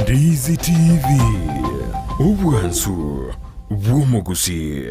Ndizi TV, obwansu bw'omogusii.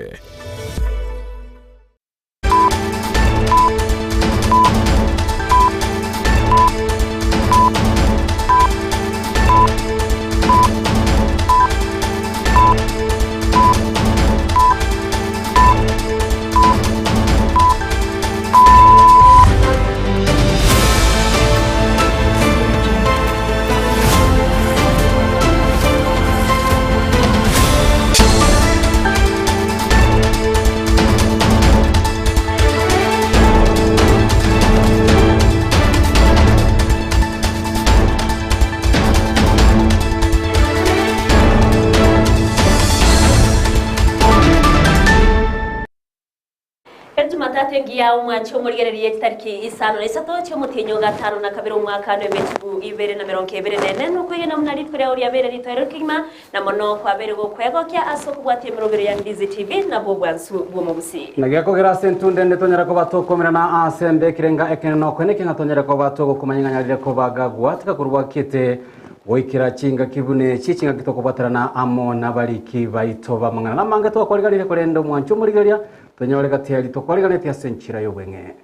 Ejumatatu engiya omwanche omorigereria chitariki isano na isato chi'omotienyi o gatano na kabere omwaka ano emetigu ibere na merongo ebere na ene nokwegena buna rituko riao riabeire ritoereru kegima na mono kwabeire gokwegokia ase okobwatia emerobero ya Ndizi TV nabwo obwansu bw'omogusii. Na gekogera ase entunde ende tonyare koba tokomerana ase embe ekerenga ekenene nokoene ki ng'a tonyare koba togokomanya ng'a nyarire kobaga gwatika korwa bwakete goikera chingaki buna echi chingaki tokobwaterana amo nabariki baito b'amang'ana namange twakwariganire korende omwancho omorigereria tonyore gati aria tokwariganetie ase enchera y'obweng'e.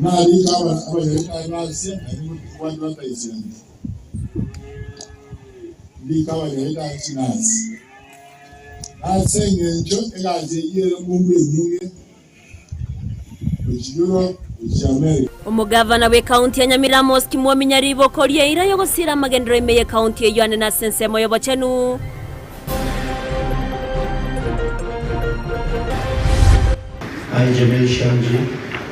Narika Abanyaritari b'Asia, naende abande bataicheraneti. Ndike Abanyaritari chinasi. Ase engencho egasi eyio ere mumbu enyinge gochia Europe, gochia America. Omogavana bw'ekaunti ya Nyamira Amos Kimwomi Nyaribo koria eira y'ogosiira amagenderero ime y'ekaunti eyio ane nase ensemo y'obochenu. I, Jamil Shamji,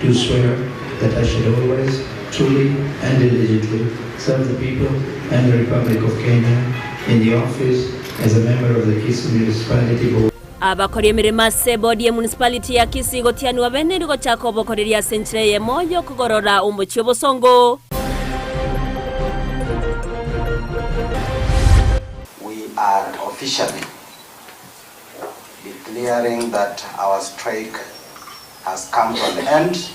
do swear that I shall always, truly and diligently serve the people and the Republic of Kenya in the office as a member of the Kisii Municipality Board. Abakori emeremo ase ebodi ye municipality ya Kisii gotianigwa bene eri gochaka obokoreri ase enchera eyemo y'okogorora omochie obosongo. We are officially declaring that our strike has come to an end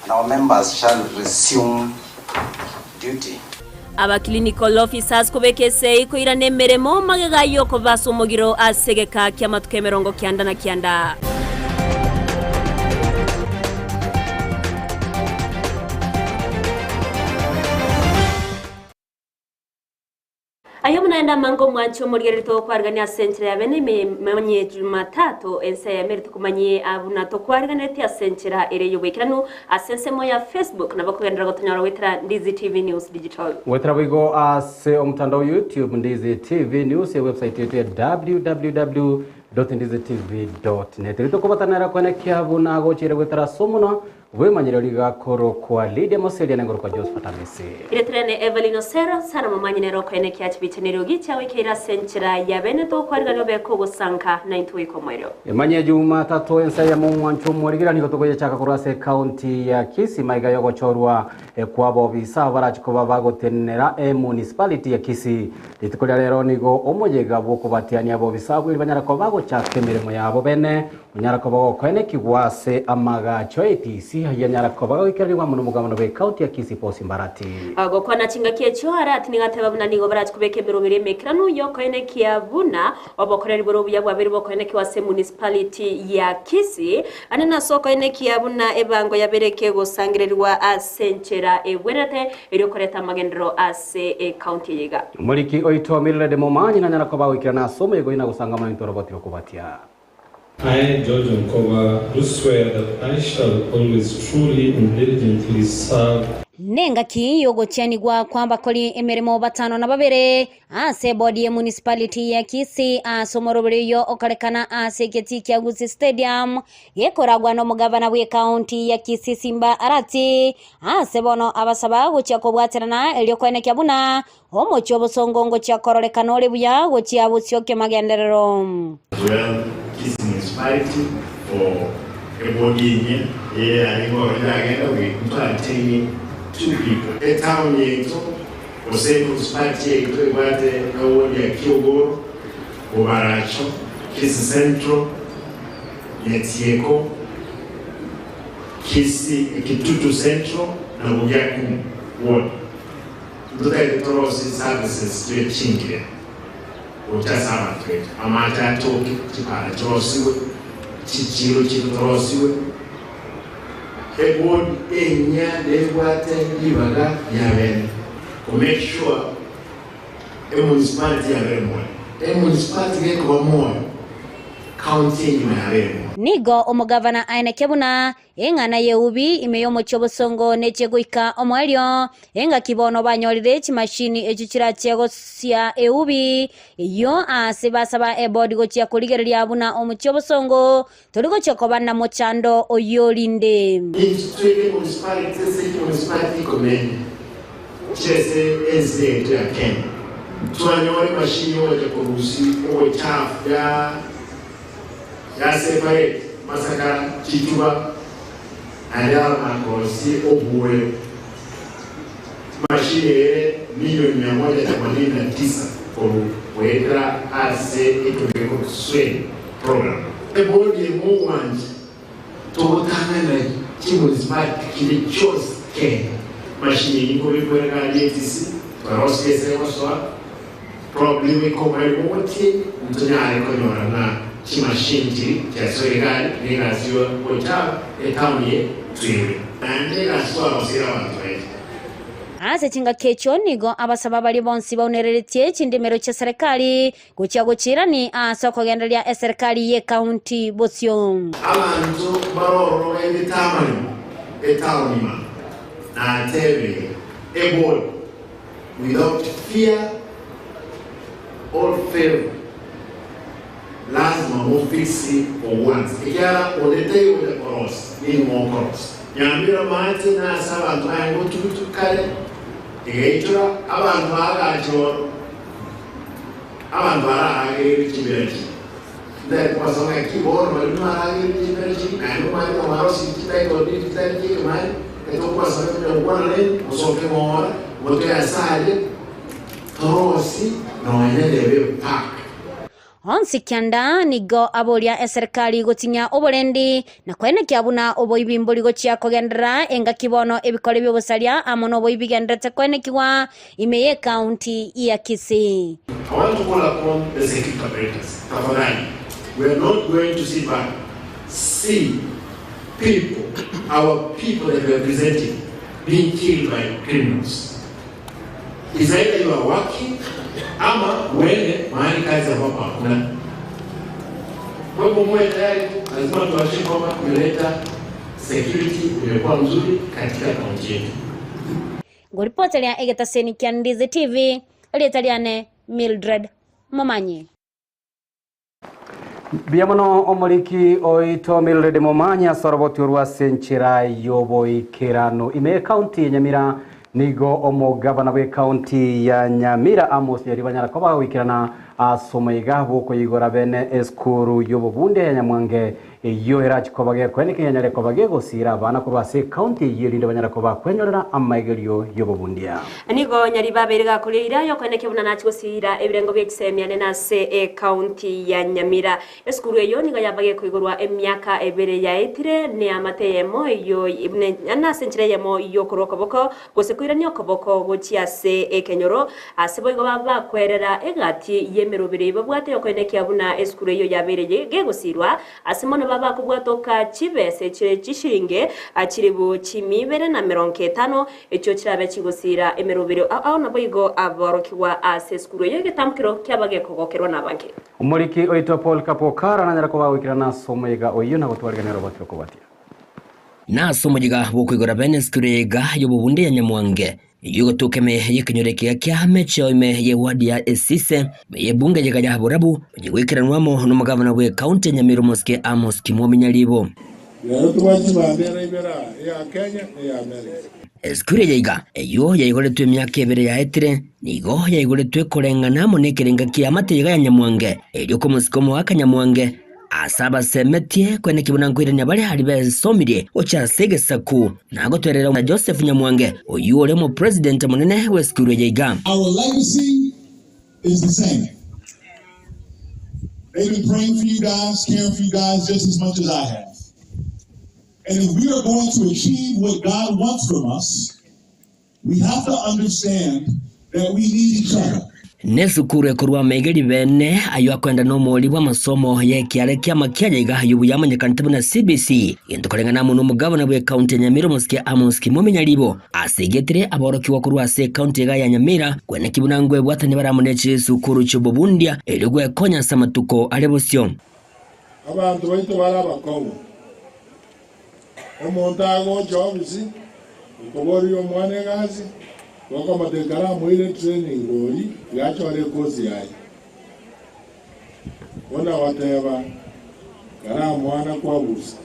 and our members shall resume duty. Aba clinical officers kobeka esegi koirana emeremo magega y'okoba ase omogiro ase egeka ki'amatuko emerongo kianda na kianda. Aye buna ende amange omwanche omorigereria togokwarigania ase enchera ya bene ime manye Jumatatu ense eyemo ere tokomanyie buna tokwariganetie ase enchera ere y'oboikeranu ase ensemo ya Facebook nabo kogenderera gotonyora goetera Ndizi TV News Digital. Goetera boigo ase omotandao YouTube Ndizi TV News, ewebsite yaito ya www ndizitv net. Erio tokobatanera koenekia buna agocheire goetera ase omonwa Bw'emanyerero rigakorokwa Lydia Moseria na engorokwa Josephat Amisi. Ireterane Evelyn Osero, Sarah Momanyi nere okoenekia chibicha neriogi chiagoikeire ase enchera ya bene togokwarigania obeke ogosanka naintwe goika omoerio. Emanyie Jumatatu ensa eyemo omwancho omorigereria nigo togoyechaka korwa ase ekaunti ya Kisii maiga yogochorwa kw'abobisa abarachi koba bagotenenera emunicipality ya Kisii. Rituko ria rero nigo omoyega bw'okobatiania abobisa abwo eri banyare koba bagochaka emeremo yabo bene Onyara koba gokoenekigwa ase amagacho 'etisi ayio anyara koba goikeranigwa amo nomogabana bw'ecounty ya Kisii Paul Simbarati. Gokwana chingaki echio, Arati nigo ateba buna nigo barache kobeka emeroberi emekeranu y'okoenekia buna obokoreri bore obuya bwabeire bokoenekiwa ase emunicipality ya Kisii, ande nase okoenekia buna ebango yabeire kegosangererigwa ase enchera ebwenerete erio koreta amagenderero ase ecounty eye iga. Omoriki oito Mildred Momanyi nanyara koba goikerana ase omoyega oyio na gosanga amo naintwe oroboti rokobatia. I, George Onkoba, do swear that I shall always truly and diligently serve. Nengaki y'ogotianigwa kw'abakori emeremo batano na babere ase ebodi ye municipality ya Kisii ase omoroberi oyio okorekana ase egetii kia Gusii Stadium gekoragwa nomogavana bw'ecounty ya Kisii Simba Arati ase bono abasaba gochia kobwaterana erio koenekia buna Omochie obosongo ngochia kororekana ore buya gochia bosio ki'amagenderero. Well Kisii Municipality for ebodi enye eye yarenge ororo yagenda we ntwaretainie two people. Etown yaito gose emunicipality yaito ebwate eward ya Kiogoro, Bobaracho, Kisii Central, Nyatieko, Kisii, Kitutu Central. na Bogiakumu ward ntotagete torosie services chibe chingiya gocha ase abanto baito. Amache atoke, chipara chirosigwe, chichiiro chiaito torosiwe. Eboard enyia nebwate ribaga riabene ko make sure emunicipality yabere moyo. Emunicipality gekoba moyo, county engima yabere moyo. Nigo omogavana aeneke buna Eng'ana y'eubi ime y'omochie obosongo nechie goika omoerio, engaki bono banyorire chimashini echio chirachie gosia eubi eyio aase basaba ebodi gochia korigereria buna omochie obosongo tori gochia koba namochando oyio rinde. Intwe tweke municipality ase chimunicipality ikomi na inye chire ase ense yaito ya Kenya, twanyora emashini ogocha korusia obochafu ya. Ya separate masakara chituba naende amakosi obuoyo. Chimashini ere milioni mia moja themanini na tisa korwa goetera ase ekebeeko Swing program. Ebodi emogwancha togotang'anera chimunicipality chinde chionsi Kenya. Mashini eyio nkobekwa ere gari etisi twarosirie ase egosoa. Probably goika omoreri bw'omotienyi ntonyare konyora ng'a chimachine chiri chiasoire egari na egasi yo gochaba etown eye twirwe naende egasi twaroseire abanto baito. Ase chingaki echio nigo abasaba baria bonsi baunereretie chindemero chia serikali gochia gochiirani ase okogendereria eserikali y'ekaunti bosio. Abanto baroro bairete amaremo etaoni ime, natebirie, Ebori, Without fear or favour lazima mofix ogwansa ekiagera onde taiyo ogocha korosa nigo mokorosa. Nyambera amache nase abanto baye gotugutu kare egaichora abanto baagache oro abanto bararagererie chimbera chiria ntari kobasaba ng'aki bono baria mwaragererie chimbera chiria naende omanye ng'a mwarosirie chititle deed chitari chi'ekemani Etokobasaba konya gokwana nainwe, mosoke ng'ora, motoe ase aria, torosie nonya nebe mpaka. Onsi kianda nigo aboria eserikali gotinyia oborendi na koenekia buna oboibi mbori gochia kogenderera engaki bono ebikore bi'obosaria amo noboibi bigendererete koenekigwa ime y'ecounty ya Kisii. I want to call upon the security apparatus, tafadhali, we are not going to sit back, see people, our people that we are presenting being killed by criminals. It's either you are working ama uende mahali kazi ambapo hakuna. Kwa hivyo muwe tayari, lazima tuhakikishe kwamba tumeleta security imekuwa mzuri katika kaunti yetu. Ngoripoteria egetaseni kia Ndizi TV, erieta riane Mildred Momanyi. Mbuya mono omoriki oito Mildred Momanyi ase oroboti orwo ase enchera y'oboikeranu. Ime y'ekaunti ya Nyamira nigo omogavana bw'ekaunti ya Nyamira Amos Nyaribo anyara koba goikerana ase omoiga bw'okoigora bene esukuru y'obobunde ya Nyamwange eyio erachi koba gekoeneka enyare koba gegosiira abana korwa ase ekaunti eyio erinde banyare koba kwenyorera amaigerio y'obobundia. Nigo Nyaribo abeire gakoria eira y'okoenekia buna nachie gosiira ebirengo bie chisemi anene ase ecounty ya Nyamira. Esukuru eyio nigo yaba gekoigorwa emiaka ebere yaetire neamate eyemo eyio nase enchera eyemo y'okorwa okoboko gose koirania okoboko gochia ase ekenyoro. Ase boigo bakwerera egati y'emeroberi eyio babwate y'okoenekia buna esukuru eyio yabeire gegosiirwa Ase mono babakobwatoka chibesa echire chishilingi chilifu chimia ibere na emerongo etano, echio chirabe chigosiira emeroberio ao ao naboigo aborokigwa ase esukuru eyio egetamkero kiaba gekogokerwa nabange. Omoriki oito Paul Kapokara nanyare koba agoikerana ase omoyega oyio na gotwariganera obote okobatia. Na ase omoyega bw'okoigora bene esukuru eyega y'obobunde ya Nyamwange, Eyio egotoka ime y'ekenyoro ekiya kia Mecheo ime y'ewadi ya Esise, ime y'ebunge eyega ya Borabu, onye goikeranwa amo nomogavana bw'ekaunti ya Nyamira omosike Amos Kimwomi Nyaribo. Rero tobwate chibandera ibere aa, eya Kenya na eya America. Esukuru eye iga, eyio yaigoretwe emiaka ebere yaetire, nigo yaigoretwe koreng'ana amo nekerenga ki'amate eyega ya Nyamwange, erio komosika omoaka Nyamwange, Ase abasemetie kweneki buna nkoirania bare aria besomirie gochia ase egesaku, na gotwerera na Joseph Nyamwange, oyio ore omopresident omonene bw'esukuru eye iga. Our legacy is the same. They've been praying for you guys, caring for you guys just as much as I have. And if we are going to achieve what God wants from us, we have to understand that we need each other. Nesukuru ekorwa amaiga bene ayio akoenda nomori bw'amasomo y'ekiare ki'amakianya iga ayio buya amanyekanete buna CBC. Gento koreng'ana amo nomogabana bw'ecounty ya Nyamira omosike Amos Kimomi Nyaribo asegetire aborokigwa korwa ase ecounty iga ya Nyamira kweneki buna ngwebwatania bare amo ne chisukuru chi'obobundia erio gwekonya ase amatuko are bosio. Abanto baito bare abakong'u. Omonto agocha ofisi okoboria omwana egasi, gokomotebia karamoire etraining bori iga achore ekosi yaye. Buna goteba karamwana kwabusa.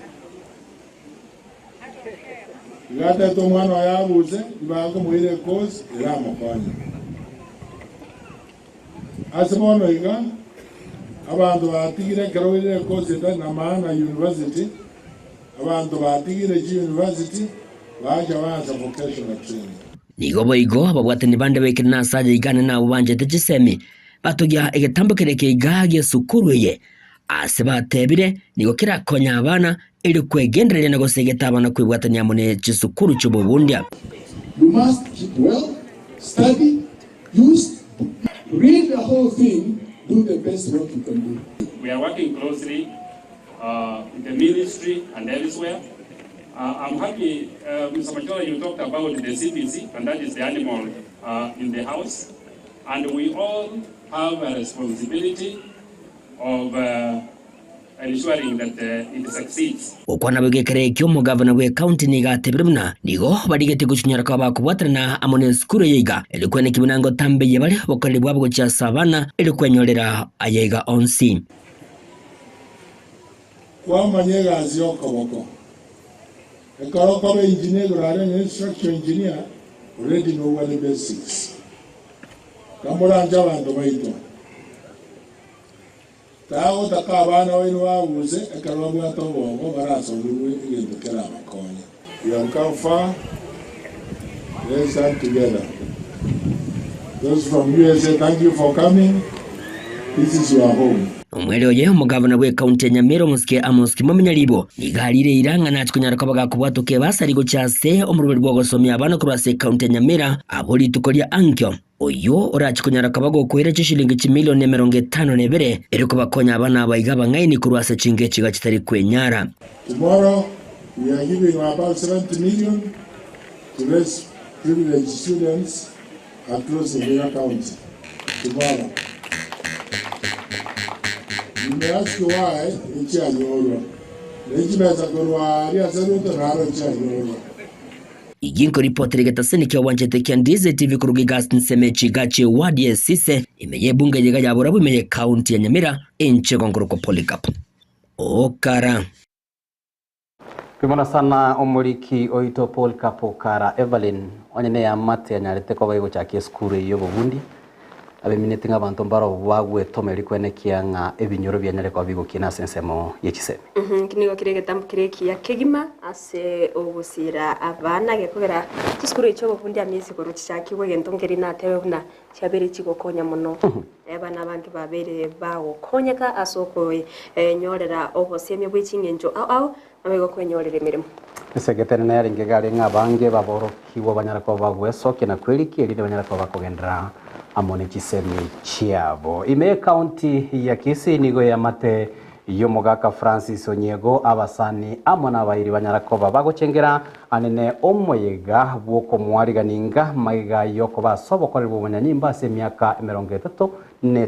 Iga atete omwana oye abuse, ribaga komoira ekosi eramokonye. Ase bono iga, abanto batigire ekero oire ekosi etari na maana university, abanto batigire chiuniversity, bacha baansa vocational training. Nigo boigo ababwatani bande baikire nase aye iga ane nabwo banchete chisemi, batogia egetambo keria keiga gi'esukuru eye, ase batebire nigo kerakonye abana erio kwegendereria na gosegeta abana kwebwatania amo ne chisukuru chi'obobundia. You must keep well, study, use, read the whole thing, do the best work you can do. We are working closely with the ministry and elsewhere. I'm happy, Mr. Machola, you talked about the CBC, and that is the animal in the house. And we all have a responsibility of ensuring that it succeeds. Gokwana boigo ekero ekio omogavana bw'ecounty nigo atebire buna nigo barigetie gochinyora koba bakobwaterana amo nesukuru eye iga erio kweneki buna ngotambeyia bare obokoreri bwabo gochia ase abana erio kwenyorera aya iga onsi. Kwamanya egasi y'okoboko. Ekero okoba engineer igoro aria onye structural engineer, already nobwate basics. Kamoranche abanto baito. Tagotaka abana baino babuse ekero babwate obongo barasomigwe egento kerabakonye. We have come far, let's stand together. Those from USA, thank you for coming. This is your home. Omwere oye omogavana bw'ecounty ya Nyamira omosike Amos Kimomi Nyaribo nigo arire eira ng'a nachi konyara koba gakobwatoka ebasari gochia ase omoroberi bw'ogosomia abana korwa ase ecounty ya Nyamira abwo rituko ria ankio. Oyio orache konyara koba gokoira chishilingi chimilioni 52 erio kobakonya abana aba iga abang'aini korwa ase chingecho iga chitari kwenyara. Tomorrow we are giving about 70 million to less privileged students across Nyamira County. Tomorrow. You may ask why echianyorwa. Nechibesa korwa aria ase Ruto naro echianyorwa. Igi nkoripotera egetaseni kia obwanchete kia Ndize TV koruga iga nseme chigache ward ya Esise ime y'ebunge eye iga ya Borabu ime y'ecounty ya Nyamira inche gonkorokwa Polycarp Okara. Kwimona sana omoriki oito Polycarp Okara Evelyn onye neyamate anyarete koba egochakia esukuru eye y'obobundi abemineti ng'a abanto mbaro bagwetoma eri kwenekia ng'a ebinyoro bianyare koba bigokina ase ensemo ya chisemi. Nigo kere egetambo kere ekiya kegima ase ogosira abana gekogera chisukuru echio obobundi amiesi korwa chichakigwe egento nkeri natebe buna chiabere chigokonya mono. Abana abange babere bagokonyeka ase okoenyorera obosemia bwa ching'encho ao ao nabo igokwenyorera emeremo. Esegetene nere ngegare ng'a abange baborokiwa banyara koba bagwesokia na kwerikia erinde banyara koba bakogendera amo ne chisemi chiabo. Ime county ya Kisii nigo yamate y'omogaka Francis Onyiego abasani amo n'abairi banyara koba bagochengera anene omoyega bw'okomwariganinga maiga yokoba ase obokoreri bwa obonyanyimba ase emiaka 35 na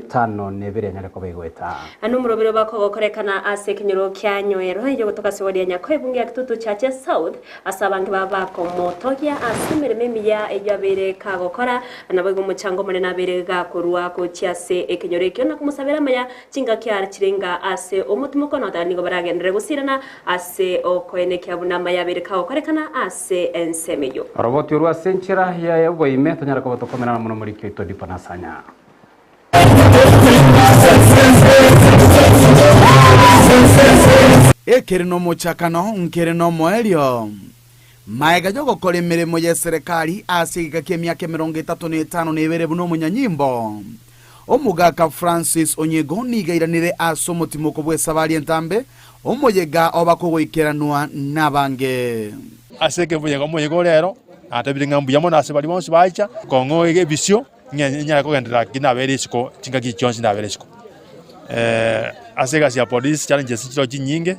anyare koba igoeta. Ano omorobero bakogokorekana ase ekenyoro kia nyoero eyo gotoka ase ward ya Nyakoe ebunge ya Kitutu Chache South ase abange babakomotogia ase emeremo emiya eywo abere kagokora nabo igo omochango omonene abere gakorwa gochia ase ekenyoro ekio na komosabera amaya chingaki chirenga ase omotimoko notara nigo baragenderere gosirana ase okoenekia buna amaya abere kagokorekana ase ensemo eywo. Roboti orwa ase enchera ya oboime tonyara koba tokomerana mono moriki oito dipo nasanya. Ekere nomochakano, nkere nomoerio. Maega yogokora emeremo ya serikali ase egeka kia emiaka 35 na buna omonyanyimbo. Omogaka Francis Onyiego niga airanire ase omotimoko bw'esabari entambe. Omoyega oba kogoikeranwa nabange. Ase ekeboyega omoyega ore ero, natebire ng'a mbuya mono ase baria bonsi baicha kong'oa ebisio, ng'a nyare kogenderera ki nabeire isiko chingaki echi chionsi nabeire isiko. Ase egasi ya polisi challenges nchireo chinyinge,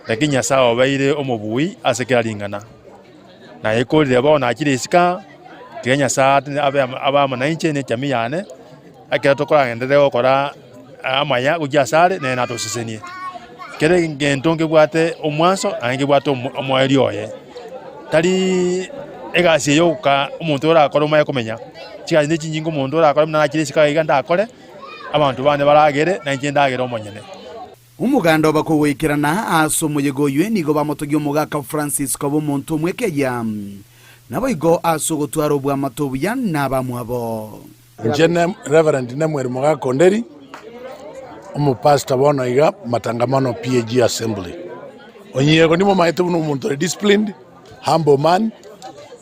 lakini Nyasaye obeire omobui ase kera ring'ana. Nayekorire bono nachire isiko aa, tiga Nyasaye atende abe abe amo nainche na echamii yane, ekero tokoragenderere gokora amaya gochia asare, nere natosesenie. Kera egento nkebwate omwanso naende nkebwate omo omoerio oye, tariiii egasi eye yoka omonto orakore omanye komenya, chigasi ne chinyinge omonto orakore buna nachire isiko iga ndakore, abanto bane baragere, na inche ndagere omonyene. Omoganda obakogoikerana ase omoyega oywe nigo bamotogia omogaka Francis koba omonto omwekeyia, naboigo ase ogotwara obwamate obuya nabamwabo. Inche ne Reverend Nemuel Mogaka Onderi, omopastor bono iga Matangamano PAG Assembly. Onyiego nimomaete buna omonto ore disciplined, humble man,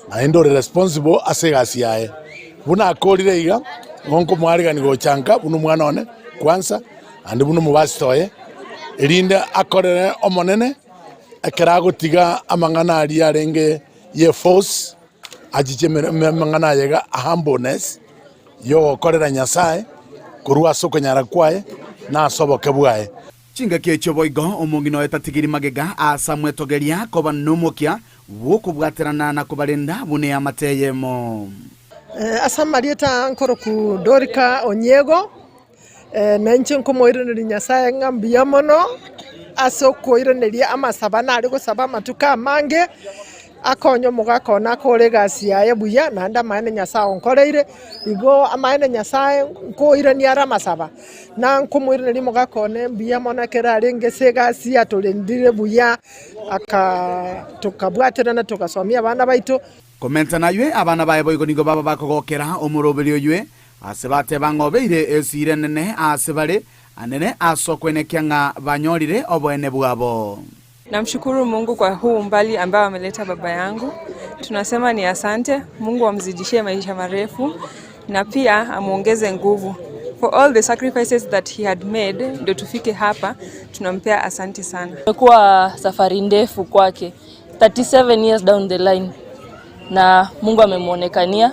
naende ore responsible ase egasi yaye. Buna akorire iga, nigo nkomoaregania gocha nka buna omwana one kwansa, naende buna omobasita oye, erinde akorere Omonene ekero agotiga amang'ana aria arenge y'eforce, achiche amang'ana aye iga humbleness yogokorera Nyasaye korwa ase okonyara kwaye na ase oboke bwaye. Chingaki echio boigo omong'ina oye tatigiri magega ase amwetogeria koba nomokia bw'okobwaterana na kobarenda buna eamate eyemo. Ase amarieta aa nkoroku Dorika Onyiego, na inche nkomoiraneria Nyasaye ng'a mbuya mono ase okoiraneria amasabo nare gosaba amatuko amange, akonye omogaka one akore egasi yaye buya, naende amaene Nyasaye onkoreire, igo amaene Nyasaye nkoirania are amasaba, na nkomoiraneria omogaka one mbuya mono ekero arenge ase egasi atorendire buya, aka tokabwaterana togasomia abana baito. Komenta naywe, abana baye boigo nigo baba bakogokera omoroberi oywe, Ase bateba ng'a obeire esiira enene aase bare, anene ase okwenekia ng'a banyorire oboene bwabo. Namshukuru Mungu kwa huu umbali ambao ameleta baba yangu. Tunasema ni asante, Mungu amzidishie maisha marefu na pia amuongeze nguvu. For all the sacrifices that he had made ndio tufike hapa, tunampea asante sana. Imekuwa safari ndefu kwake 37 years down the line na Mungu amemwonekania.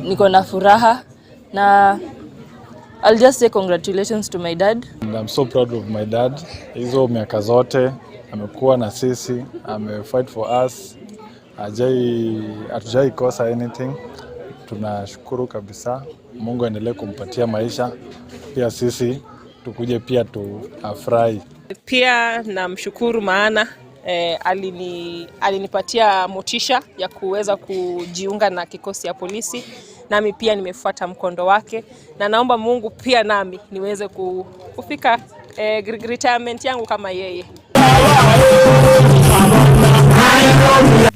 Niko na furaha na I'll just say congratulations to my dad. And I'm so proud of my dad. Hizo miaka zote amekuwa na sisi, ame fight for us. Hajai hatujai kosa anything. Tunashukuru kabisa. Mungu aendelee kumpatia maisha, pia sisi tukuje pia tuafurahi. Pia namshukuru maana eh, alini, alinipatia motisha ya kuweza kujiunga na kikosi ya polisi, nami pia nimefuata mkondo wake, na naomba Mungu pia nami niweze kufika eh, retirement yangu kama yeye.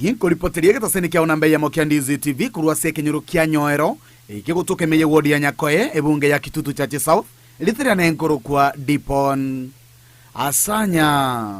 Ginkoripoteria egetaseni kiao namba eyemo kia Ndizi TV korwa ase ekenyoro kia Nyoero, ekegotoka ime y'ewodi ya Nyakoe, ebunge ya Kitutu Chache South, Ritera nenkorokwa Dipon Asanya.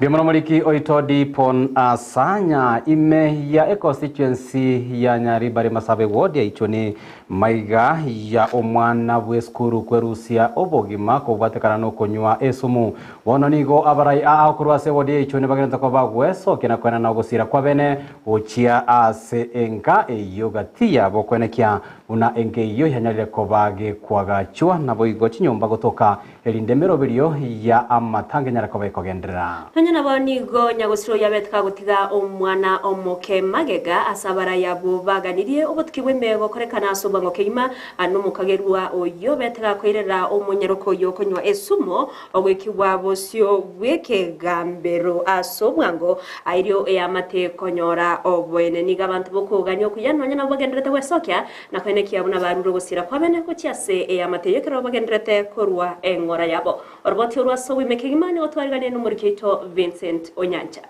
Mbuya moriki oito Dipon Asanya ime ya econstituency ya Nyaribari Masabe ward ya Ichuni maiga ya omwana bw'esukuru kwerusia obogima kobwatekana nokonywa esumu. Bono nigo abarai aa korwa ase ward ya Ichuni bagenderete koba gwesokia na koenana ogosira kwabene gochia ase enka eyio gati yabo kwenekia Buna enka eyio yanyarire koba gekwagachwa, naboigo chinyomba gotoka, erinde emeroberio ya amatanga enyare koba ekogenderera. Nonya nabo nigo nyagosira oyio abete kagotiga omwana omoke magega ase abarai abwo baganirie obotuki bw'emego gokorekana ase obwango kegima, nomokagerwa oyio obete gakoirera omonyaroka oyio okonywa esumo ogoikigwa bosio bw'ekegambero ase obwango Airio eamate konyora oboene. Nigo abanto b'okogania okuya nonya nabo bagendererete gwesokia, na koenekia buna barure ogosira kw'abene gochia ase eamate eyio ekero bagendererete korua eng'ora yabo. Oroboti orwo ase oboime kegima nigo twariganirie nomoriki oito Vincent Onyancha.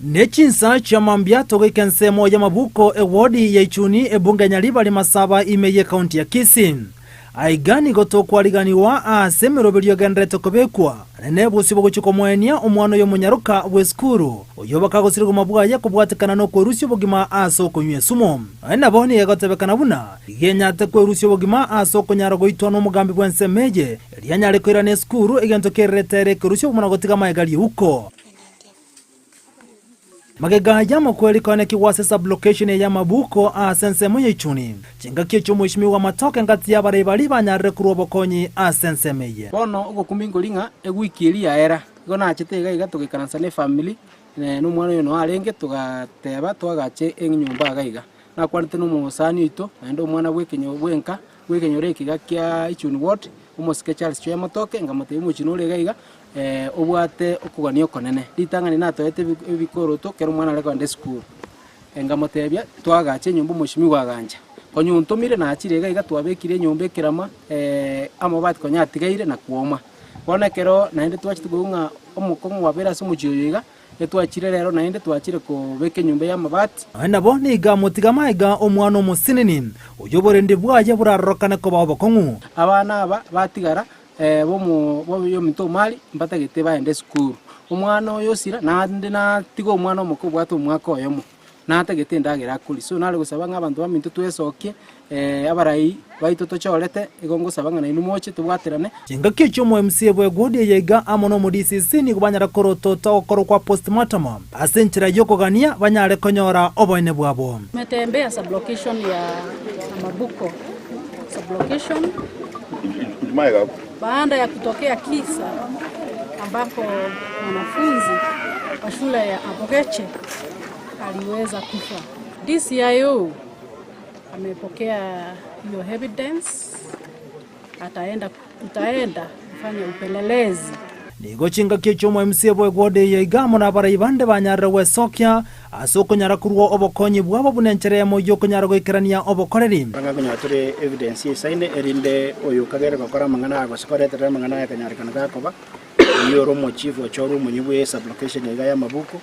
Ne chinsa chia mambia togoika ensemo y'amabuko ewodi ya Ichuni ebunge ya Nyaribari Masaba ime y'ekaunti ya Kisii. Aiga nigo tokwariganigwa ase emeroberio egendererete kobekwa, na nebosio bogochia komoenia omwana oyo omonyaroka bw'esukuru, oyio bakagosire obogima bwaye kobwatekana nokwerusia obogima ase okonywa esumu. Nonya nabo nigo egotebekana buna iga enyarete kwerusia obogima ase okonyara goitwa nomogambi bw'ensemo eye, erio anyare koirana esukuru, egento kererete ere ekerusia obogima na gotiga magega riuko. Magega y'amakweri koenekigwa ase sub-location eye y'amabuko ase ensemo ya Ichuni. Chingaki echio omoisimigwa amatoke ngati y'abarai baria banyarire korwa obokonyi ase ensemo eye. Bono ogokumia nkori ng'a ewiki eria yaera, igo nachete iga iga togaikaransa na efamiri, na omwana oyo noo arenge, togateba toagache enyomba iga iga. Nakwanete na omosani oito, naende omwana bw'ekenyo bwenka, bw'ekenyoro eke iga kia Ichuni ward, omosike Charles Chweya Matoke, nkamotebia omochie nore iga iga, obwate okogania okonene. Ritang'ani natoete ebikoroto ekero omwana are kogenda esukuru, nkamotebia twagache enyomba omosimiwa agancha. Konya ontomire nachire iga iga twabekire enyomba ekerama amabati konya atigaire na kwoma. Bono ekero naende twachete koigwa ng'a omokong'u kwabeire ase omochie oyo iga, etwachire rero naende twachire kobeka enyomba ya amabati. Nonya nabo nigo amotiga magega omwana omosinini, oyio oborendi bwaye borarorokane koba obokong'u. Abana aba batigara bominto omari mbatagete baende esukuru. Omwana oyo osira naende natiga omwana omoke obwate omwaka oyomo, natagete endagera akoria. So nare gosaba ng'a abanto baminto twesokie, abarai baito tochorete, igo ngosaba ng'a nainwe moche tobwaterane. Chingaki echio omo MCA bw'egwodi eye iga amo nomo DCC nigo banyara korotota ogokora kwa postmortem ase enchera y'okogania banyare konyora oboene bwabo. Tumetembea sublocation ya Amabuko sublocation baada ya kutokea kisa ambako mwanafunzi wa shule ya Abogeche aliweza kufa. DCIO amepokea hiyo evidence, ataenda tutaenda kufanya upelelezi. Nigo chingaki echio omo MCA bw'egwodi eye iga amo nabarai bande banyarire gwesokia ase okonyara korua obokonyi bwabo buna enchera eyemo y'okonyara goikerania obokoreri. Korende konyora tore evidence eisaine, erinde oyokagere gokora amang'ana aya gose koreterera amang'ana aya akanyarekana gakoba, oyio ore omochief ochorwe omonyi bwe sublocation iga y'amabuku,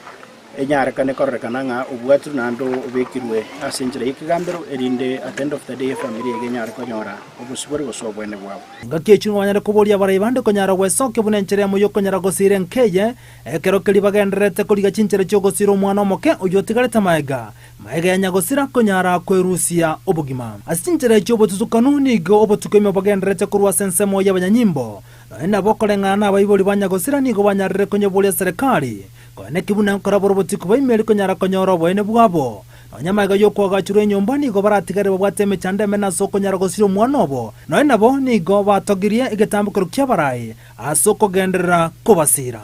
Enyarekane kororekana ng'a obwatirwe naende obekirwe ase enchera y'ekegambero, erinde at the end of the day efamiri eye enyare konyora obosibore gose obwene bwabo. Engaki echio nigo banyare koboria abarai bande konyara gwesokia buna enchera eyemo y'okonyara gosiira enka eye, ekero keria bagendererete korigia chinchera chi'ogosiira omwana omoke oyio otigarete maega maega ya nyagosira konyara kwerusia obogima. Ase chinchera echio obotutukanu nigo obotuko ime bogendererete korwa ase ensemo y'abanyanyimbo. Nonya nabo koreng'ana nabaibori ba nyagosira nigo banyarire konyoboria serikali Koeneki buna nkora boroboti kobaimeri konyara konyora oboene bwabo. Nonya magega y'okoagachurwa enyomba nigo baratigare babwate emechando emenene ase okonyara gosiria omwana obo. Nonya nabo nigo batogirie egetambokero ki'abarai ase okogenderera kobasiira.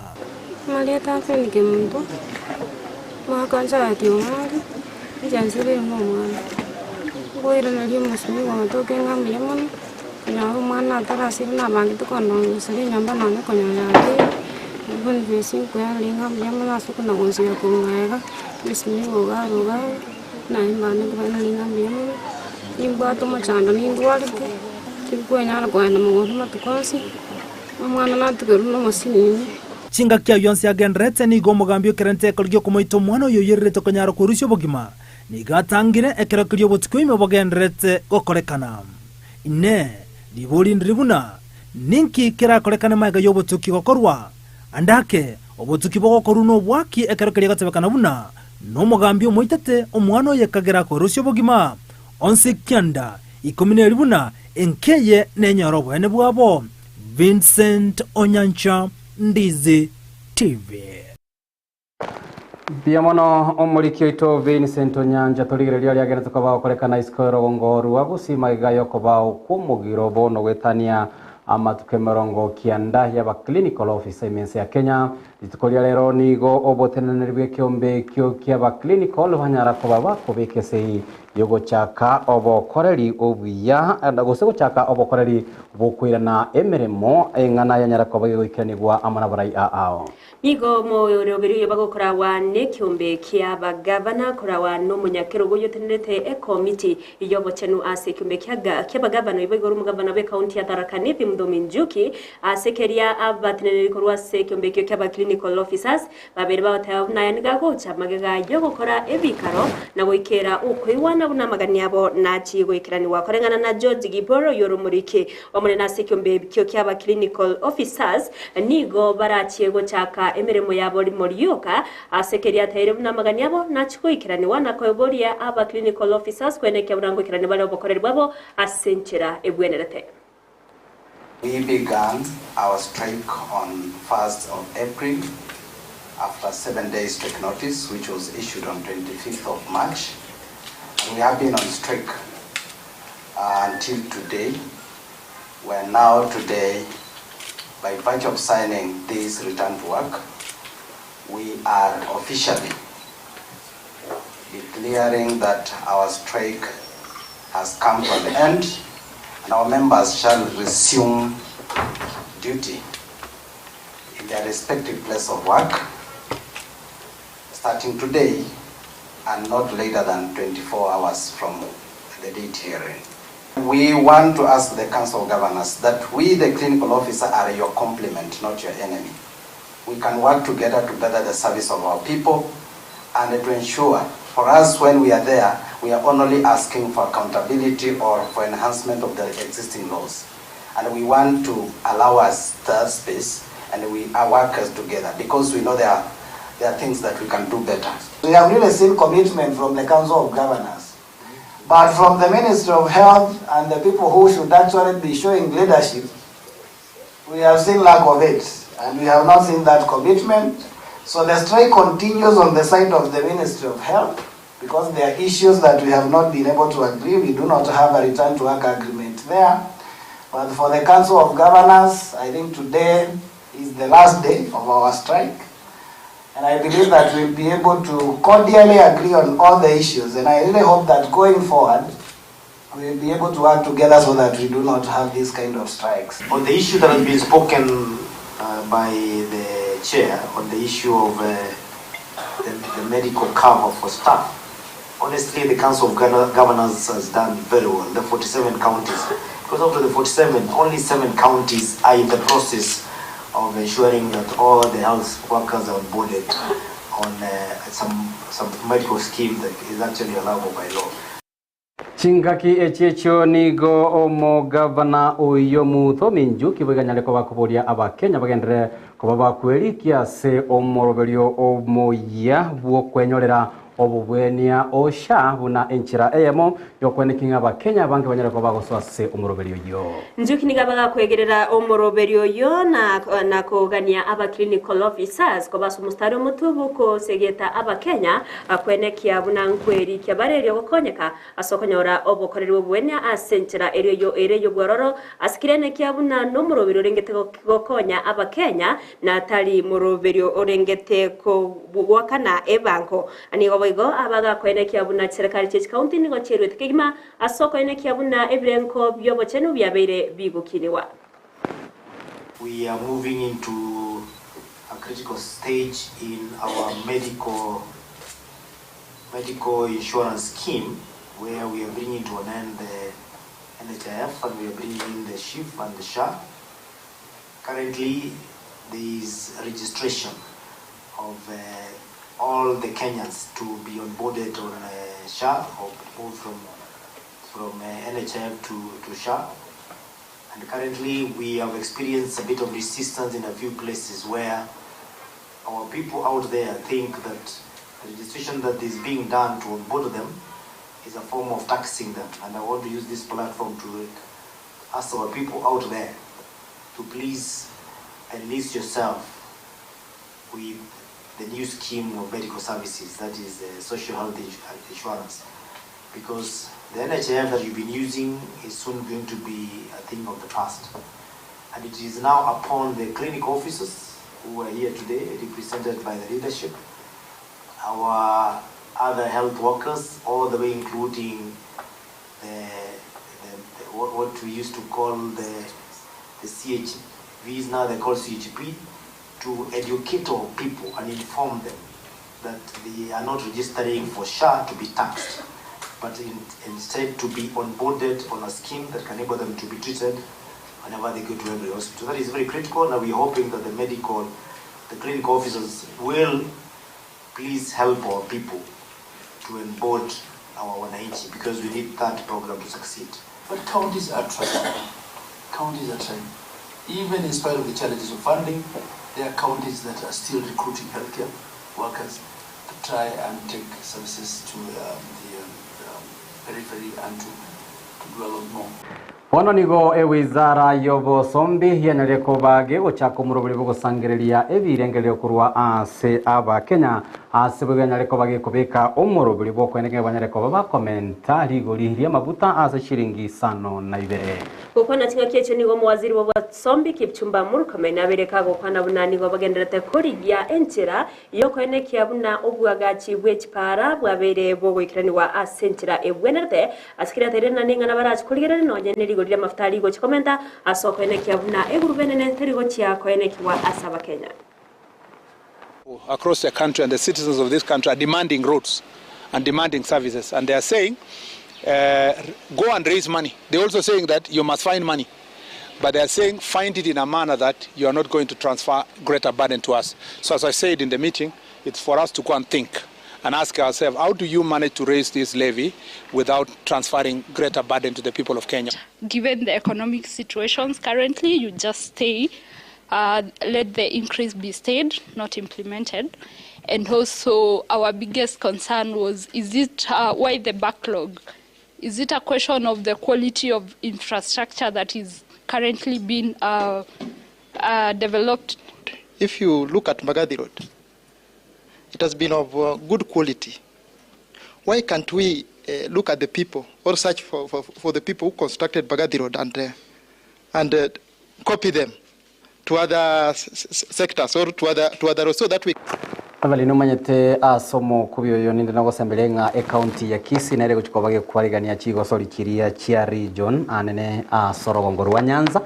Amarieta ase Kemunto, omwaka nchagete omware, inche nsire ng'a omwana. Nkoiraneria omosemi ogotoka ng'a mbuya mono, konyora omwana atarasire nabangete kondongoseria enyomba nonye konyora yabeire, Boniface nkoiraneria ng'a mbuya mono ase okonagonseria korwa magega, omosemi ogo iga aro iga aro, naye mbane nkoiraneria ng'a mbuya mono, nimbwate omochando nindwarete, tinkwenyara kogenda mogondo amatuko onsi, omwana natigerwe na omosinini. Chingaki ayio onsi agendererete, nigo omogambi o kerente ekero gi'okomoita omwana oyo oyererete konyara kwerusia obogima, nigo atangire ekero keria obotuko ime bogendererete gokorekana. Inee! Ribori ndiri buna, Ninki kerakorekane magega y'obotuki gokorwa? Ande ake, obotuki bogokorwa nobwaki ekero keria gotebekana buna, Nomogambi omoitete omwana oye kagera kwerusia obogima. Onsi kianda ikomi neri buna enka eye nenyore oboene bwabo. Vincent Onyancha, Ndizi TV. Mbuya mono omoriki oito Vincent Onyancha torigereria aria agenete koba okorekana isiko y'orogongo rwa Gusii magega y'okobao kw'omogiro bono goetania amatuko 90 y'aba clinical officer ime ense ya Kenya. Rituko ria rero nigo oboteneneri bw'ekeombe ekio ki'aba clinical banyara koba bakobeka esegi y'ogochaka obokoreri obuya gose gochaka obokoreri bw'okoirana emeremo eng'ana yanyara koba gegoikeranigwa amo nabarai ao. Nigo omoroberi oyo bagokoragwa nekeombe ki'abagavana korawa nomonyakerogo oyotenerete ekomiti y'obochenu ase ekeombe ki'abagavana oyo boigo ore omogavana bw'ekaunti ya Tharaka Nithi Muthomi Njuki ase keria abateneneri korwa ase ekeombe ekio ki'abaclinic. clinical officers babere bagoteba buna aya nigo agocha magega yogokora ebikaro na goikera okoigwana buna amagani abo nachie goikeranigwa koreng'ana na George Giboro oyio ore omoriki omonene ase ekiombe ekio kiaba clinical officers nigo barachie gochaka emeremo yabo rimo rioka ase keria ataire buna amagani abo nachie goikeranigwa na koboria aba clinical officers kwenekia buna ngoikerania bare obokoreri bwabo ase enchera ebwenerete. We began our strike on 1st of April after 7 days strike notice, which was issued on 25th of March. And we have been on strike until today. We are now today, by virtue of signing this return to work, we are officially declaring that our strike has come to an end and our members shall resume duty in their respective place of work starting today and not later than 24 hours from the date herein. We want to ask the Council of Governors that we, the clinical officer, are your complement, not your enemy. We can work together to better the service of our people and to ensure for us when we are there, we are only asking for accountability or for enhancement of the existing laws. And we want to allow us that space and we are workers together because we know there are things that we can do better. We have really seen commitment from the Council of Governors. But from the Ministry of Health and the people who should actually be showing leadership, we have seen lack of it. And we have not seen that commitment. So the strike continues on the side of the Ministry of Health because there are issues that we have not been able to agree. We do not have a return to work agreement there. But for the Council of Governors, I think today is the last day of our strike. And I believe that we'll be able to cordially agree on all the issues. And I really hope that going forward, we'll be able to work together so that we do not have these kind of strikes. On the issue that has been spoken by the chair on the issue of the medical cover for staff, honestly, the Council of Governors has done very well, the 47 counties. Because out of the 47, only 7 counties are in the process of ensuring that all the health workers are onboarded on some medical scheme that is actually allowable by law. Chingaki echiechio nigo omogavana oyo Muthomi Njuki bweganyare koba koboria abakenya bagendere koba bakwerikia ase omoroberio omoya bwokwenyorera obobwenia osha buna enchera eyemo yokwenekinga abakenya bange banyare koba bagosoa ase omoroberio oyo. Njuki niga bagakwegerera omoroberio oyo na kogania aba clinical officers kobasa omostari omotubu kosegeta abakenya kwenekia buna nkweri kia barerio gokonyeka ase okonyora obokoreri obwenia ase enchera erio ere yobwororo ase kirenekia buna nomoroberio orengete gokonya abakenya na tari moroberio orengete gwakana ebango. Nigo boigo abagakwenekia buna serikali chia county nigo chierwete kegima ase okoenekia buna ebirenko biobochenu biabeire bigokiniwa. We are moving into a critical stage in our medical insurance scheme, where we are bringing to an end the NHIF and we are bringing in the SHIF and the SHA. Currently, there is registration of all the Kenyans to be onboarded on SHA or move from NHIF to SHA. And currently, we have experienced a bit of resistance in a few places where our people out there think that the registration that is being done to onboard them is a form of taxing them. And I want to use this platform to ask our people out there to please enlist yourself with the new scheme of medical services, that is the social health insurance. Because the NHIF that you've been using is soon going to be a thing of the past. And it is now upon the clinic officers who are here today, represented by the leadership, our other health workers, all the way including what we used to call the CHVs, now they call CHP, to educate our people and inform them that they are not registering for SHA to be taxed, but instead to be onboarded on a scheme that can enable them to be treated whenever they go to every hospital. That is very critical, and we're hoping that the medical the clinical officers will please help our people to onboard our wananchi because we need that program to succeed. But counties are trying. Counties are trying. Even in spite of the challenges of funding, there are counties that are still recruiting healthcare workers to try and take services to the periphery and to, to do a lot more. Bono nigo ewizara y'obosombi yanyarire koba gegochaka omorobori bw'ogosangereria ebirengererio korwa ase abakenya ase boigo yanyarire koba gekobeka omorobori bw'okoenekera banyare koba bakomenta rigori ri'amabuta ase shiringi isano na ibere. Gokwana ching'aki echio nigo omowaziri bwa obosombi Kipchumba Murkomen abereka gokwana buna nigo bagenderete korigia enchera yokoenekia buna obwagachi bwe chipara bwabeire bogoikeranigwa ase enchera ebwenerete ase kera ateire na ning'ana barachi korigereria nonye ne rigori ri'amafuta rigochi komenta ase okoenekia buna egurube enene terigochia koenekiwa ase abakenya. Across the country and the citizens of this country are demanding roads and demanding services and they are saying go and raise money. They are also saying that you must find money but they are saying find it in a manner that you are not going to transfer greater burden to us. So as I said in the meeting, it's for us to go and think and ask ourselves, how do you manage to raise this levy without transferring greater burden to the people of Kenya? Given the economic situations currently, you just stay, let the increase be stayed, not implemented. And also our biggest concern was, is it why the backlog? Is it a question of the quality of infrastructure that is currently being developed? If you look at Mbagathi Road, it has been of good quality. Why can't we look at the people or search for the people who constructed Mbagathi Road and copy them to other sectors or to other roads so that we Abali nomanyete asomo kubi oyo ninde nogosembere ng'a ecounty ya Kisii nere gochikoba gekwarigania chigosori chiria chia region anene asorogongo rwa Nyanza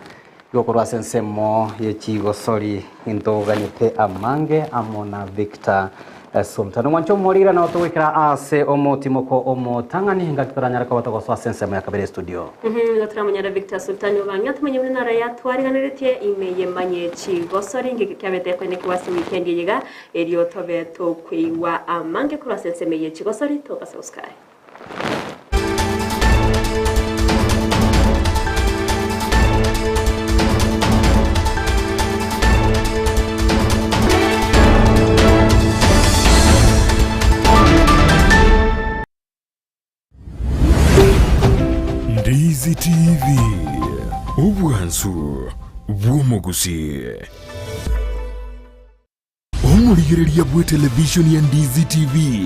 igokorwa ase ensemo ye chigosori intoganyete amange amo na Victor Sultan omwancho omorira no togwikera ase omotimoko omotang'ani ngaki toranyare koba togosoa ase ensemo ya kabere studio. Igo turamonyara Victor Sultan obang'e atumenye buna nara yatwariganeretie ime yemanye chigosori ngeke kiabete kwenekiwa ase weekend eyeiga erio tobe tokoigwa amange korwa ase ensemo eye chigosori togasubscribe. Ndizi TV, obwansu bw'omogusi. Omorigereria bw'etelevishoni ya Ndizi TV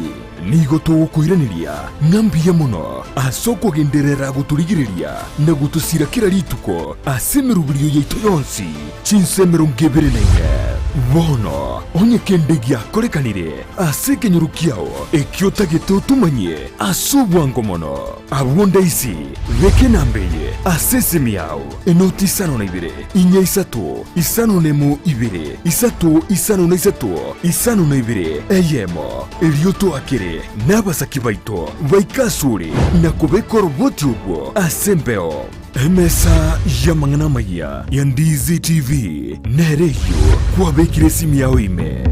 nigo togokoiraneria ng'a mbuya mono ase okogenderera gotorigereria na gotosira kera rituko ase emeroberio yaito yonsi chinsa emerongo ebere na ine. Bono onye kende giakorekanire ase ekenyoro kiao ekio otagete otomanye ase obwango mono, abwo ndaisi beka enamba eye ase esimi yao, enoti isano na ibere, inya isato, isano na emo ibere, isato isano na isato, isano na ibere, eyemo, erio toakere nabasaki baito baike asore na kobeka oroboti orwo ase embeo. Emesa y'amang'ana amayia ya Ndizi TV nere eyio kwabekire esimi yao ime.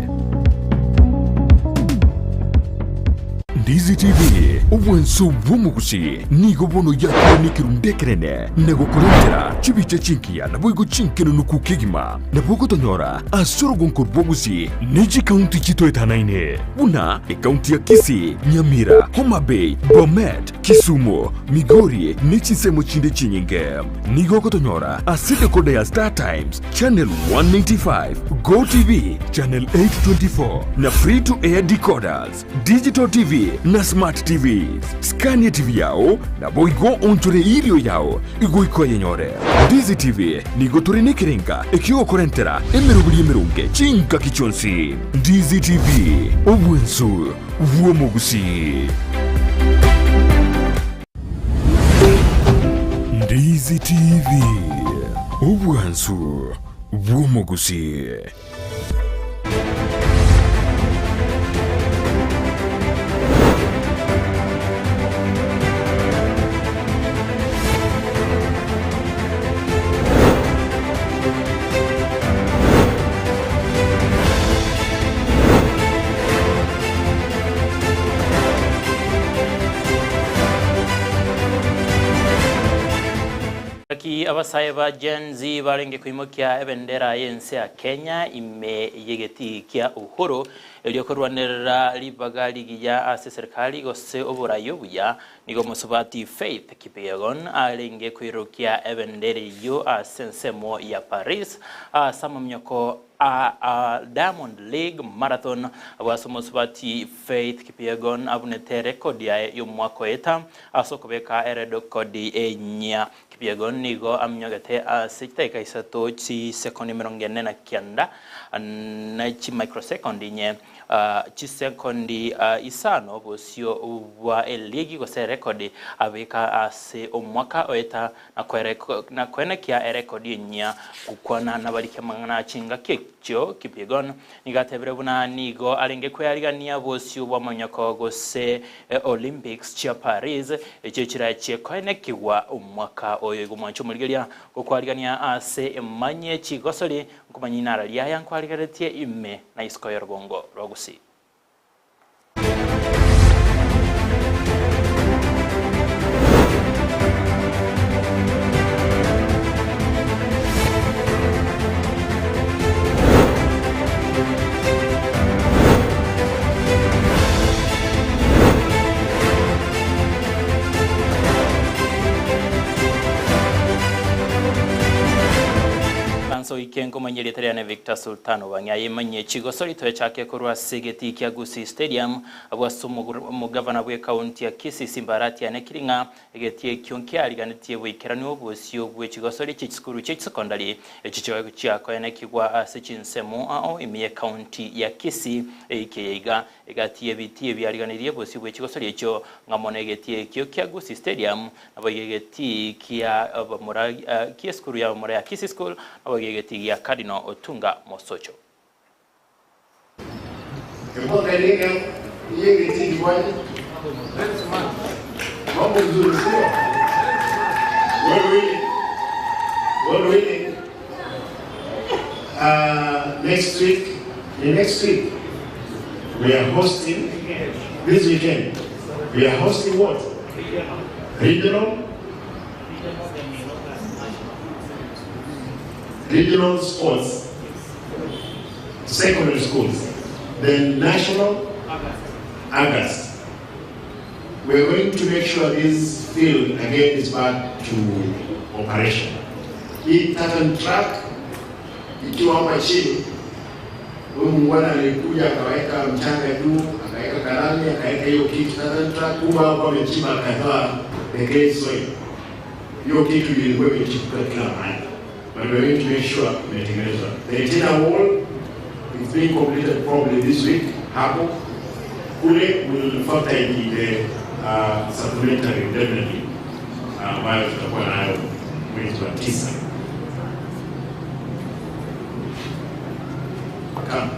Ndizi TV, obwanso bw'omogusi, nigo bono yakire nekerundu ekenene na gokorentera chibicha chingiya naboigo chinkenunuku kegima. Nabo ogotonyora ase orogonko rw'obosie ne chikaunti chitoetanaine, buna ekaunti ya Kisii, Nyamira, Homa Bay, Bomet, Kisumu, Migori ne chinsemo chinde chinyinge. Nigo ogotonyora ase decoder ya Star Times, Channel 195, Go TV, Channel 824 na Free to Air decoders, Digital TV na Smart TVs. Scan TV yao naboigo onchore irio yao igoika oyenyore. Ndizi TV nigo tore nekerenga ekiogokorentera emeroberi emeronge chingaki chionsi. Ndizi TV, obwensu bw'omogusii. Ndizi TV, obwansu bw'omogusii. abasae ba Gen Z barenge koimokia ebendera y'ense ya Kenya ime y'egetii kia Uhuru erio korwanerera ribaga rigiya ase eserikali gose oborai obuya, nigo omosubati Faith Kipyegon arenge koirokia ebendera eyio ase ensemo ya Paris ase amaminyoko a Diamond League Marathon abwo ase omosubati Faith Kipyegon abunete erekodi yaye y'omwaka oeta Ase okobeka eredokodi enyia, Kipyegon nigo aminyogete ase chidakika isato chisekondi 49 ne chimicrosekondi inye, chisekondi isano bosio bwa eligi gose erekodi abeka ase omwaka oeta na koenekia erekodi enyia. Gokwana nabariki amang'ana chingaki echio, Kipyegon Nigo atebire buna nigo arenge kwearigania bosio bw'amanyoko gose Olympics chia Paris, echio chirachie koenekigwa omwaka oyo. Igo mwanche omorigeria gokwarigania ase emanyie chigosori, nkomanya inara riaya nkwarigeretie ime na isiko y'orogongo rwa Gusii. Nsoike nkomanyie erieta riane Victor Sultan Obang'e aye manyie chigosori toechake korwa ase egetii kia Gusii Stadium abwo ase omogavana bw'ekaunti ya Kisii Simba Arati anekiri ng'a egetii ekio nkiariganetie boikeranu obosio bwe chigosori chie chisukuru chie chisecondary echi chiakoenekigwa ase chinsemo ao ime y'ekaunti ya Kisii eike yaiga egati y'ebitii ebiariganirie bosio bwe chigosori echio ng'a mono egetii ekio kia Gusii Stadium Naboigo egetii kia abamura ki'esukuru y'abamura ya Kisii School, naboigo egetii gia Cardinal Otunga Mosocho. God willing, God willing, next week, the next week, we are hosting, this weekend, we are hosting what? Regional? Regional sports, secondary schools, then national, August. We are going to make sure this field again is back to operation. Hii tartan track ikiwa hapa chini, huyu muungwana alikuja akaweka mchanga juu, akaweka karani, akaweka hiyo kitu tartan track, kumbe hapo amechimba akatoa the clay soil. Hiyo kitu ilikuwa imechipuka kila mahali. But we are going to make sure imetengenezwa. The retaining wall is being completed probably this week hapo kule will factor in the supplementary definitely ambayo tutakuwa nayo mwezi wa tisa. Come.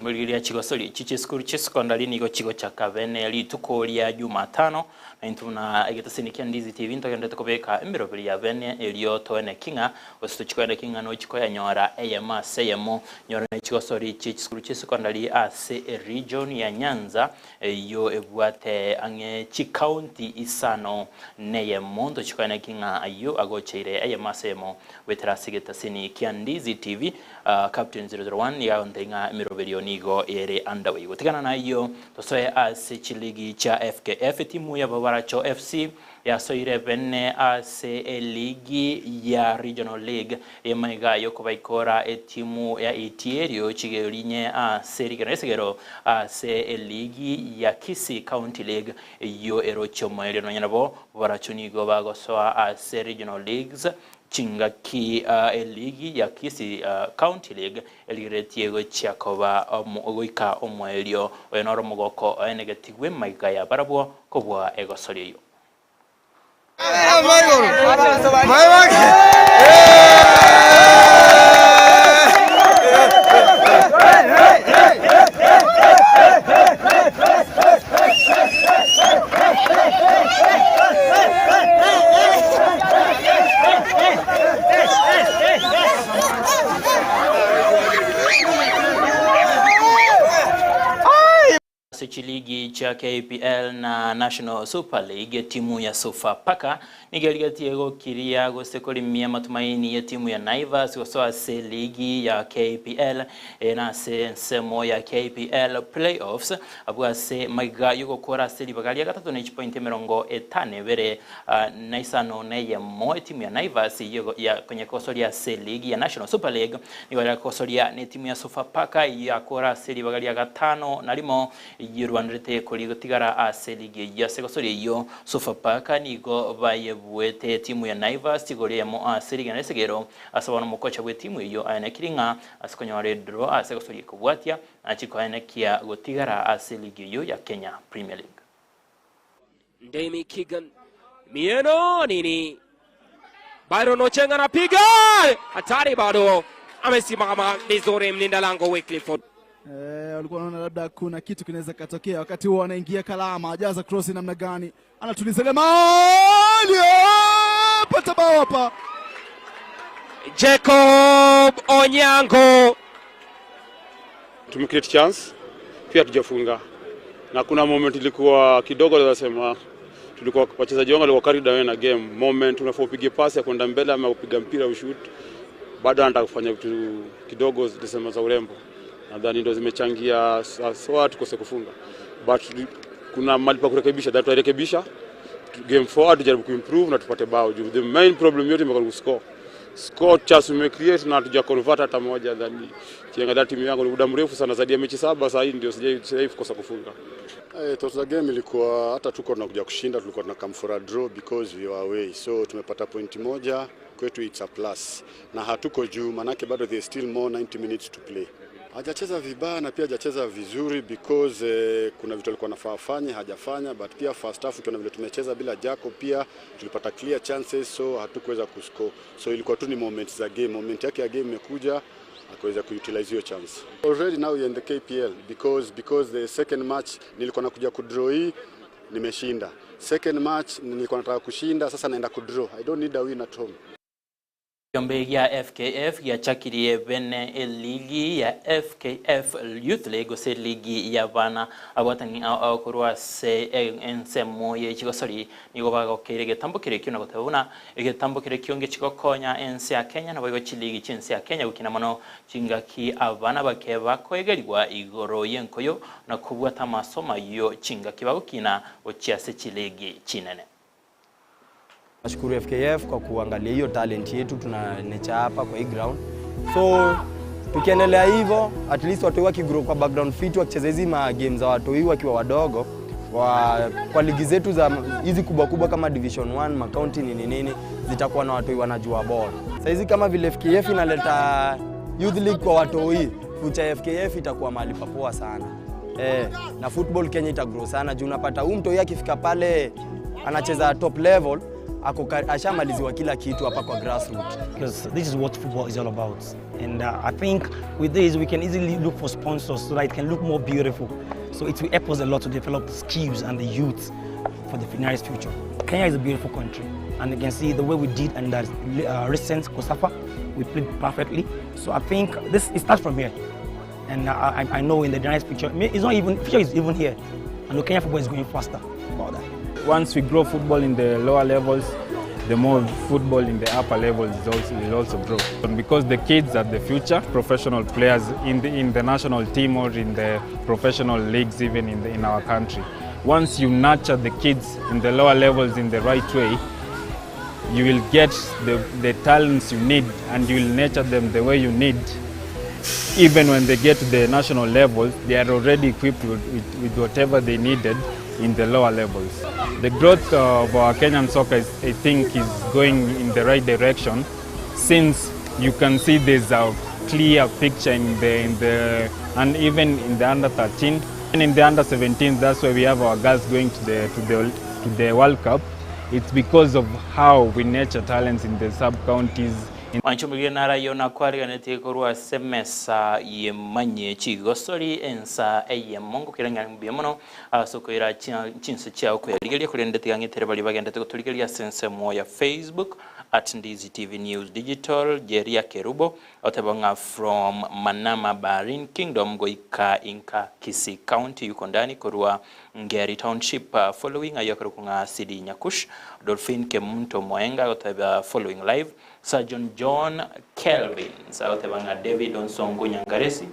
Morigereria chigosori echi chi'esukuru chi'esekondari nigo chigochaka bene rituko ria Jumatano, na intwe buna egetasini kia Ndizi TV ntogenderete kobeka emeroberi ya bene erio toeneki ng'a gose tochikoeneki ng'a nochi koyanyora eyemo ase eyemo. Nyora ne chigosori chie chisukuru chi'esekondari ase eregion ya Nyanza eyio ebwate ang'e chicounty isano neyemo ntochikoeneki ng'a ayio agocheire eyemo ase eyemo goetera ase egetasini kia Ndizi TV. Captain 001 nigo agontebia ng'a emeroberio nigo ere underway. Gotigana nayio, tosoe ase chiligi chia FKF. Etimu y'Ababaracho FC yasoire bene ase eligi ya Regional League y'amaiga y'okobaikora etimu ya Itierio chigerio ase rigena ri'esegero ase eligi ya Kisii County League eyio erochie omoerio. Nonya nabo Baracho nigo bagosoa ase Regional Leagues Chingaki eligi ya Kisii County League erigeretie gochia koba goika omoerio. Oyo noro omogoko oenegetigwe magega ya barabwo kobua egosori eyio. Ase Chiligi chia KPL na National Super League etimu ya Sofapaka nigo erigetie gokiria gose korimia amatumaini y'etimu ya Naivas gosoa ase ligi ya KPL eye nase ensemo ya KPL Playoffs abwo ase maiga yogokora ase ribaga ria gatato ne chipointi emerongo etano ebere na isano na eyemo etimu ya Naivas ya konya ase ligi ya National Super League nigo yakosoria ne etimu ya Sofapaka yakora ase ribaga ria gatano na rimo yerwanderete kori gotigara ase ligi eyio ase gosoria eyio Sofapaka nigo bayebwete etimu ya Naivas tigori eyemo ase rigena esegero ase bono omokocha bwa etimu eyio aenekiri ng'a ase konyora edraw ase gosoria ekobwatia nachikoenekia gotigara ase ligi eyio ya Kenya Premier League. Ndemi Keegan Mieno nini Byron Ochenga anapiga hatari, bado amesimama vizuri mlinda lango Wycliffe. Walikuwa wanaona labda kuna kitu kinaweza katokea. Wakati huo anaingia Kalama, ajaza cross namna gani, anatuliza ile mali, pata bao hapa. Jacob Onyango Tumecreate chance pia tujafunga, na kuna moment ilikuwa kidogo, naweza sema tulikuwa wachezaji wangu walikuwa carried away na game. Moment unafaa upige pasi ya kwenda mbele ama kupiga mpira ushoot, bado anataka kufanya vitu kidogo zilisema za urembo, nadhani ndio zimechangia soa tukose kufunga, but kuna mahali pa kurekebisha, that tutarekebisha game forward, tujaribu kuimprove na tupate bao juu the main problem yote imekuwa ni kuscore score chance tumecreate na hatuja convert hata moja. Dhani kiangalia timu yangu ni muda mrefu sana, zaidi ya mechi saba sasa hii ndio sijai kukosa kufunga. Thought za game ilikuwa hata tuko tunakuja kushinda, tulikuwa tuna come for a draw because we were away, so tumepata point moja kwetu, it's a plus, na hatuko juu, manake bado there is still more 90 minutes to play. Hajacheza vibaya na pia hajacheza vizuri because kuna vitu alikuwa anafaa afanye hajafanya, but pia first half ukiona vile tumecheza bila Jacob pia tulipata clear chances, so hatukuweza kuscore, so ilikuwa tu ni moments za game, moment yake ya game imekuja akaweza kuutilize hiyo chance. Already now we are in the KPL because the second match nilikuwa nakuja kudraw hii nimeshinda. Second match nilikuwa nataka kushinda, sasa naenda kudraw. I don't need a win at home. Kiombe gĩa FKF gĩachakirie bene eligi ya FKF Youth League gose ligi ya bana abwatani akorwa se ensemo ye chigosori nigo bagokeire getambo kire kio na gotebuna egetambo kire kio ngechigokonya ense ya Kenya na boigo chiligi chinse ya Kenya gukina mono chingaki abana bake bakoegerigwa igoro yenkoyo na kubwata amasomo yo chingaki bagokina gochiase chiligi chinene. Nashukuru FKF kwa kuangalia hiyo talent yetu tuna nature hapa kwa hii ground. So tukiendelea hivyo at least watoi wakigrow kwa background fit wakicheza hizi ma games za watoi wakiwa wadogo kwa ligi zetu za hizi kubwa kubwa kama Division 1 ma county nini nini zitakuwa na watoi wanajua bora. Sasa hizi kama vile FKF inaleta youth league kwa watoi, future FKF itakuwa mahali papoa sana. Na football Kenya itagrow sana juu unapata huyu mtoi akifika pale anacheza top level ashamaliziwa kila kitu hapa kwa grassroots. Because this is what football is all about. And I think with this we can easily look for sponsors so that it can look more beautiful. So it will help us a lot to develop the skills and the youth for the nearest future. Kenya is a beautiful country, and you can see the way we did in the recent COSAFA, we played perfectly. So I think this it starts from here. And I know in the nearest future, it's not even, future is even here. I know Kenya football is going faster about that. Once we grow football in the lower levels, the more football in the upper levels will also grow. Because the kids are the future professional players in the national team or in the professional leagues, even in our country. Once you nurture the kids in the lower levels in the right way, you will get the talents you need and you will nurture them the way you need. Even when they get to the national levels, they are already equipped with whatever they needed in the lower levels. The growth of our Kenyan soccer, I think, is going in the right direction, since you can see there's a clear picture and even in the under 13 and in the under 17. That's why we have our girls going to the World Cup. It's because of how we nurture talents in the sub counties. Wanchumbirie narayo na kwariganĩtie korwa semesa yemanye chigosori ensa eyemongo kiranga mbia mono asokoira chinse chiao kwerigeria kurende tigang'etere bari bagendete goturigeria sensemo ya Facebook At Ndizi TV News Digital, Jeria Kerubo, oteba ng'a from Manama Bahrain Kingdom goika inka Kisii County yuko ndani korwa Ngeri Township following ayio akorokwa ng'a Sidi Nyakush, Dolphine Kemunto Moenga agoteba following live, Surgeon John Kelvins agoteba ng'a David Onsongo Nyangaresi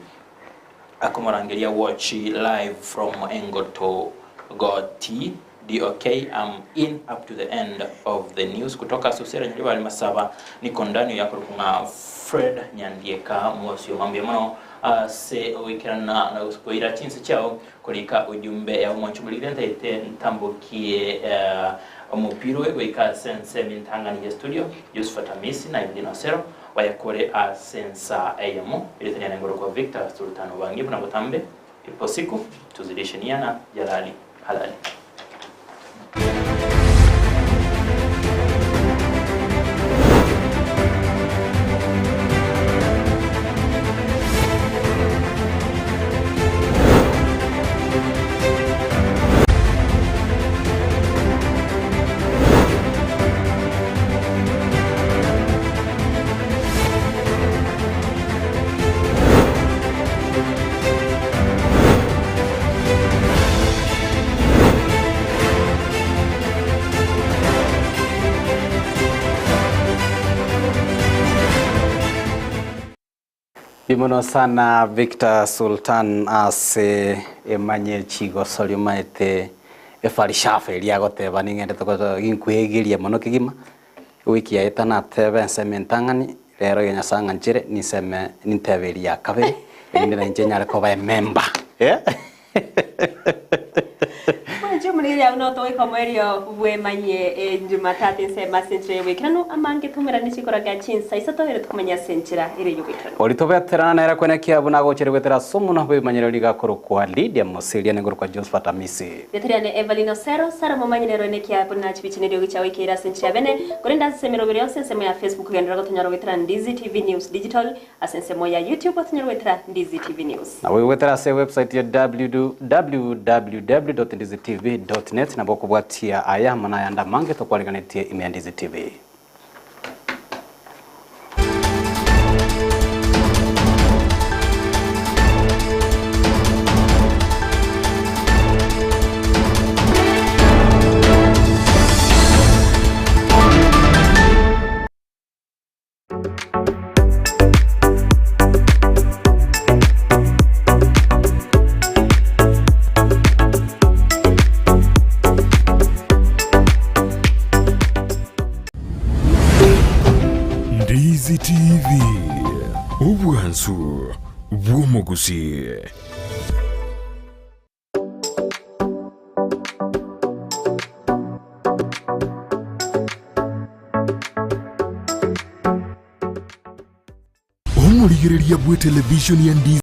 akomorangeria watch live from Engoto Goti DOK am in up to the end of the news kutoka Susera Nyaribari Masaba niko ndani oyakorokwa ng'a Fred Nyandieka Mwosio mbuya mono ase ogoikerana na koira chinse chiao korika ujumbe ya omwancho morigire ntaete ntambokie omopira oyo goika ase ensemo entang'ani ya studio Josephat Amisi na Evelyn Osero bayakore ase ensa eyemo erieta riane ngorokwa Victor Sultan Obangi buna botambe ipo siku tuzidishe nia na jalali halali. Mbuya mono sana Victor Sultan ase emanye chigosoria omaete efarishafa eria agoteba ning'endete ginkwegeria mono kegima ewiki yaeta nateba ensemo entang'ani rero iga Nyasaye ang'anchere ninseme nintebe eria ya kabere erinde nainche nyare koba emember eh. Mwanche omoregereria buna otogoika omoerio bwemanye Jumatatu ensemo ase enchera y'oboikeranu amange tumerane chikora kia chinsa isato ere tokomanya ase enchera ere y'oboikeranu. Ori tobeterana nere kwene kia buna gochire gwetera ase omonwa bw'ebimanyero rigakorokwa Lydia Mosiria nengorokwa Josephat Amisi. Beterane Evelyn Osero, Sara momanyerero ene kia buna chibichi neriogi chiao ikeire ase enchera ya bene, korende ase emeroberi yonsi ensemo ya Facebook genderera gotonyora goetera Ndizi TV News Digital, ase ensemo ya YouTube otonyore goetera Ndizi TV News. Nabo goetera ase website ya www.ndizitv.net nabo okobwatia aya amo na ayande amange tokwariganetie ime ya Ndizi TV. Ndizi TV, obwansu bw'omogusi. Omorigereria bw'etelevishoni ya Ndizi.